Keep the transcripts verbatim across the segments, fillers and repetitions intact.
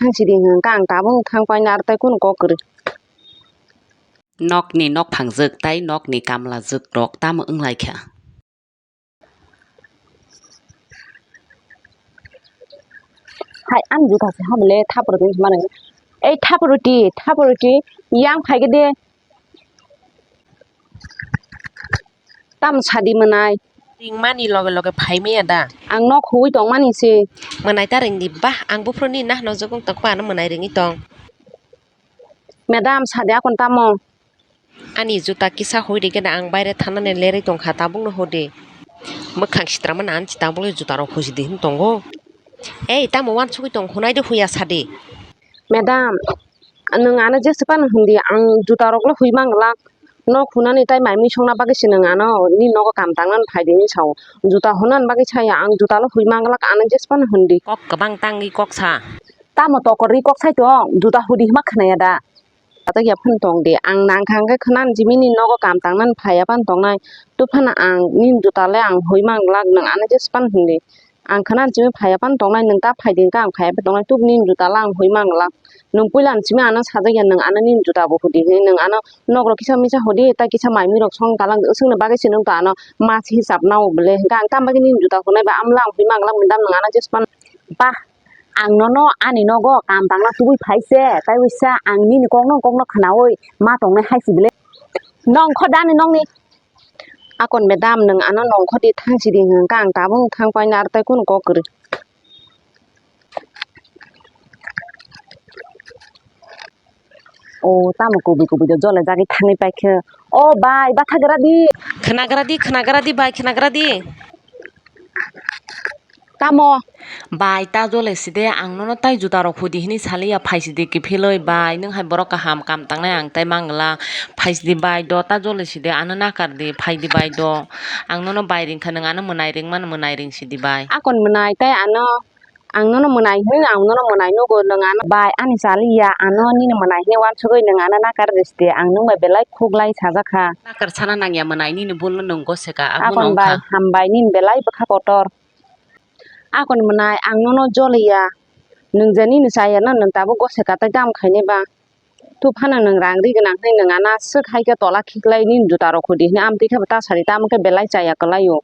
Thang sidi hwnkha ang tabuk thang paina aro tai kunu kok kwrwi. Nokni nokphangjwk tai nokni kamlajwk rok tamo wnglaikha? Hai, ani juta se habole thapro tini mano. Ei thapro ti, thapro ti, yang phaikhe de. Tamo sadi mwnai? Ringmani loge loge phaimaya da? Ang nok huwi tongmani se. Mwnai ta ringdi, bah, ang buphuruni nahno jokong tokpa ano mwnai ringwi tong. Madam, sadi akon tamo? Ani juta kisa hoi rikhe da, ang baire thanani lerwi tongkha, tabukno hodi. Mwkhang sitramani ani tabukle jutarok hujidi hin tongo. Ei, tamo wansugwi tong, hunai de huya sadi. Madam, nwng ano jesa phano hindi, ang jutarokle hui manglak. Nok hunani tai mai mui songna bagwi se nwng ano nini nogo kam tangnani phaidi hinwi sao. Juta hunani bagwi saya, ang jutalo hui manglak, ano jesa phano hindi. Kok kwbang tangwi kok sa. Tamo tokorwi kok sai tong, juta hudi hima khwnaya da? Atak ya phano tong di, ang nang kha hwnkhe khwnani simi nini nogo kam tangnani phlai ya phano tongnai. Tubphano ang nini juta le ang hoi manglak, nwng ano jesa phano hindi. Ang khwnani simi phlai ya phano tongnai, nwng ta phai di hwnkhe ang phai ya phano tongnai, tub nini juta le ang hoi manglak. Nwng puila ni simi ano sajak ya, nwng ano nini juta bo hudi hinwi, nwng ano nokrok kisa misa hudi, tai kisa mai mui rok song talak, swngni bagwi se nwng to ano mas hisab nao bole, hwnkhe ang tamo bagwi nini juta hunai ba, amo le ang hoi manglak, madam, nwng ano jesa phano. Bah, ang nono ani nogo kam tangna tubui phai se, tai uisa ang nini kokno kokno khwnaui ma tongnai hai si bile. Nongkho da ani nokni? Akon madam, nwng ano nongkho di, thang sidi hwnkha ang tabuk thang paina aro tai kunu kok kwrwi. O tamo kubui kubui de jole jagwi thangwi paikhe. O bai, batha gra di. Khwnagra di, khwnagra di bai, khwnagra di. Tamo? Bai, ta jole side, ang nono tai juta rok hudi hinwi saliya, phaisidi kiphilwi bai, nwng hai borok kaham kam tangnai, ang tai mangla, phaisidi bai do, ta jole side, ano nakar di, phaidi bai do, ang nono bai ringkha, nwng ano mwnai ringmano mwnai ring sidi bai. Akon mwnai tai ano, ang nono mwnai hinwi, ang nono mwnai nugo, nwng ano bai ani saliya, ano nini mwnai hinwi wansugwi nwng ano nakar di side, ang nwng bai belai khuklai sajakha. Nakar sana nangya mwnai, nini bulno nwng goseka, abo akon no bai wngkha. Hambai, nini belai bwkha kotor. Akon mwnai, ang nono joliya, nwng je nini chaya no nwng tabuk gose katai dam khainai ba. Tubphano nwng rang ri gwnang hinwi nwng ano aswk hai khe tola khiklai nini juta rok hudi hinwi amtwi khe bo ta sari, tamo khe belai chaya kwlai o.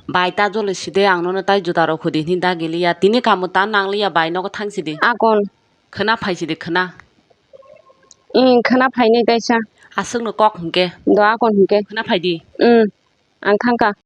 Bai, ta joli side, ang nono tai juta rok hudi hinwi dagiliya, tini kamo ta nangliya bai, nogo thang sidi. Akon. Khwna phai sidi, khwna. Ih, khwna phainai taisa. Aswkno kok hinkhe. Do akon hinkhe. Khwna phai di. Ih, ang thangkha.